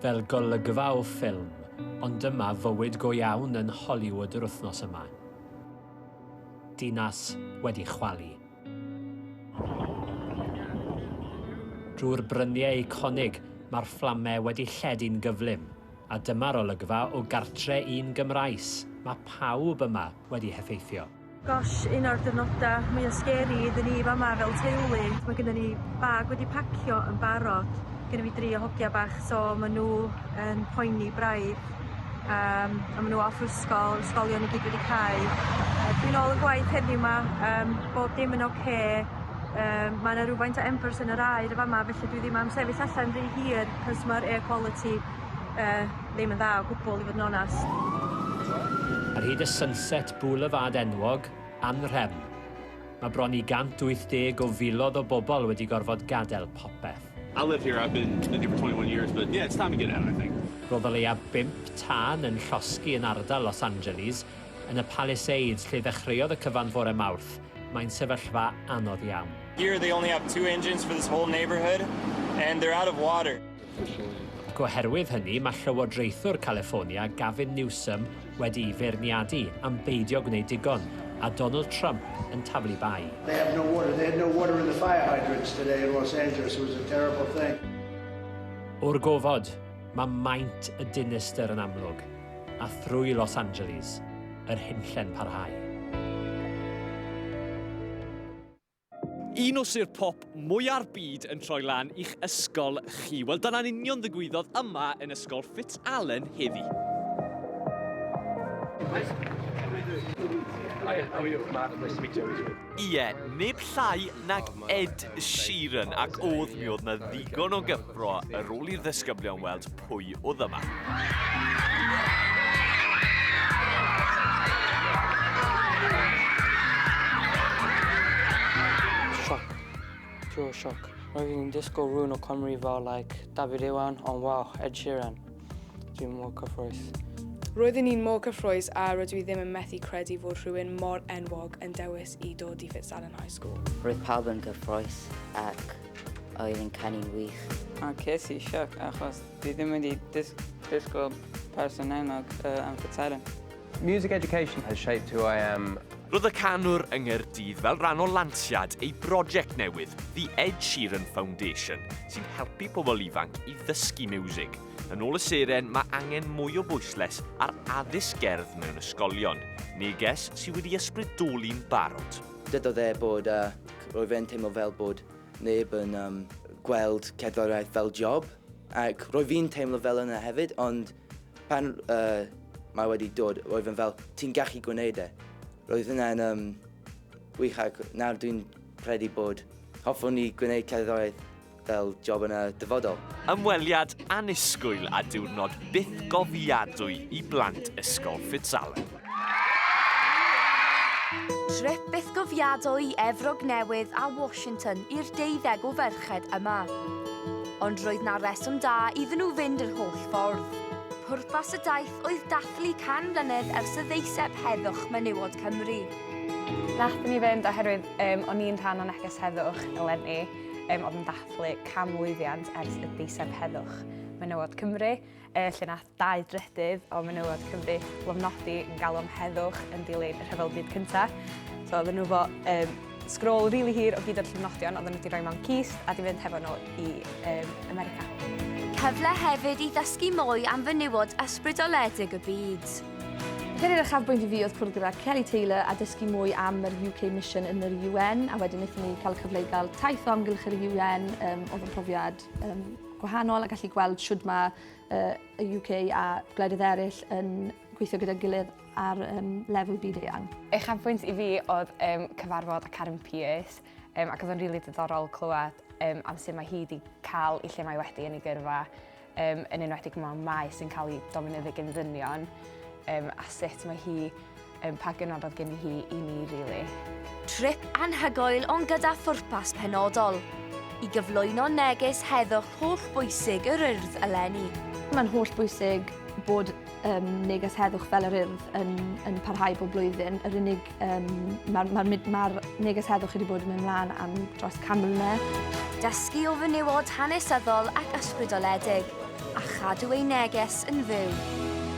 Fel golygfa o ffilm, ond dyma fywyd go iawn yn Hollywood yr wythnos yma. Dinas wedi chwalu. Drwy'r bryniau eiconig, mae'r fflamau wedi lledu'n gyflym, a dyma'r olygfa o gartre un Gymraes mae pawb yma wedi heffeithio. Gosh, un o'r diwrnoda mwya scary iddyn ni fama fel teulu. Mae gynnon ni bag wedi pacio yn barod. Gynno fi dri o hogia bach so ma' nw yn poeni braidd. Yym a ma' nw off ysgol, ysgolion i gyd wedi cau. Yy dwi nôl yn gwaith heddiw 'ma yym bob dim yn ocê. Yym ma' 'na rwfaint o embers yn yr aer yn fama felly dwi ddim am sefyll allan rhy hir 'c'os ma'r air quality yy ddim yn dda o gwbwl i fod yn onast. Ar hyd y Sunset Boulevard enwog, anrhefn, mae bron i 180 o filoedd o bobl wedi gorfod gadael popeth. I live here, I've been been here for 21 years, but yeah, it's time to get out, I think. Roedd o leia bump tân yn llosgi yn ardal Los Angeles, yn y Palisades lle ddechreuodd y cyfan fore Mawrth, mae'n sefyllfa anodd iawn. Here they only have two engines for this whole neighborhood and they're out of water. Ac oherwydd hynny, mae llywodraethwr California, Gavin Newsom, wedi'i feirniadu am beidio gwneud digon, a Donald Trump yn taflu bai. They have no water. They had no water in the fire hydrants today in Los Angeles. It was a terrible thing. O'r gofod, mae maint y dinistr yn amlwg, a thrwy Los Angeles, yr hunlle'n parhau. Un o sêr pop mwya'r byd yn troi lan i'ch ysgol chi. Wel, dyna'n union ddigwyddodd yma yn ysgol Fitzalan heddi. Ie, neb llai nag Ed Sheeran, ac o'dd mi o'dd 'na ddigon o gyffro ar ôl i'r ddisgyblion weld pwy oedd yma. Shock. Pure shock. Roeddwn i'n disgwyl rhywun o Cymru fel like Dafydd Iwan, ond waw, Ed Sheeran. Dwi'n mor cyffrous. Roeddwn i'n mor cyffrous a rydw i ddim yn methu credu fod rhywun mor enwog yn dewis i dod i Fitzalan High School. Roedd pawb yn gyffrous ac oedd yn canu'n wych. A ces i sioc achos dwi ddim wedi dis disgwyl person enwog uh, am Fitzalan. Music education has shaped who I am. Roedd y canwr yng Nghaerdydd fel rhan o lansiad ei brosiect newydd, The Ed Sheeran Foundation, sy'n helpu pobl ifanc i ddysgu miwsig. Yn ôl y seren, mae angen mwy o bwyslais ar addysg gerdd mewn ysgolion, neges sydd wedi ysbrydoli'n barod. Dydodd e bod, uh, roedd fe'n teimlo fel bod neb yn um, gweld cerddoriaeth fel job, ac roedd fi'n teimlo fel yna hefyd, ond pan uh, mae wedi dod, roedd yn fel, ti'n gallu gwneud e. Roedd hynna'n um, wych ac nawr dwi'n credu bod hoffwn i gwneud cerddoriaeth fel job yn y dyfodol. Ymweliad annisgwyl a diwrnod bythgofiadwy i blant Ysgol Fitzalan. Trip bythgofiadol i Efrog Newydd a Washington i'r deuddeg o ferched yma. Ond roedd 'na reswm da iddyn nhw fynd yr holl ffordd. Pwrpas y daith oedd dathlu 100 mlynedd ers y ddeiseb Heddwch Menywod Cymru. Nathon ni fynd oherwydd um, o'n i'n rhan o Neges Heddwch eleni, um, oedd yn dathlu canmlwyddiant ers y deiseb Heddwch Menywod Cymru. lle nath 2/3 o menywod Cymru lofnodi yn galw am heddwch yn dilyn y Rhyfel Byd Cyntaf. So oedden nhw efo um, sgrôl rili hir o gyd o'r llofnodion oedden nhw wedi rhoi mewn cist a di fynd hefo nhw i um, America. Cyfle hefyd i ddysgu mwy am fenywod ysbrydoledig y byd. Credu'r uchafbwynt i fi oedd cwrdd gyda Kelly Taylor a dysgu mwy am yr UK Mission yn yr UN a wedyn wnaethon ni cael y cyfle i gael taith o amgylch yr UN, um, oedd yn profiad um, gwahanol a gallu gweld shwd mae uh, y UK a gwledydd eraill yn gweithio gyda'i gilydd ar um, lefel byd eang. Uchafbwynt i fi oedd um, cyfarfod â Karen Pearce um, ac oedd o'n rili really diddorol clywed um, am sut mae hi wedi cael i lle mae wedi yn ei gyrfa, um, yn enwedig mewn maes sy'n cael ei dominyddu gen ddynion, um, a sut mae hi um, pa gyngor oedd gen hi i ni, really. Trip anhygoel ond gyda phwrpas penodol, i gyflwyno neges heddwch holl bwysig yr Urdd eleni. Mae'n holl bwysig bod um, neges heddwch fel yr Urdd yn, yn parhau bob blwyddyn. Yr unig, um, mae'r ma, ma, ma neges heddwch wedi bod yn mynd mlaen am dros 100 mlynedd. Dysgu o fenywod hanesyddol ac ysbrydoledig. a chadw ei neges yn fyw.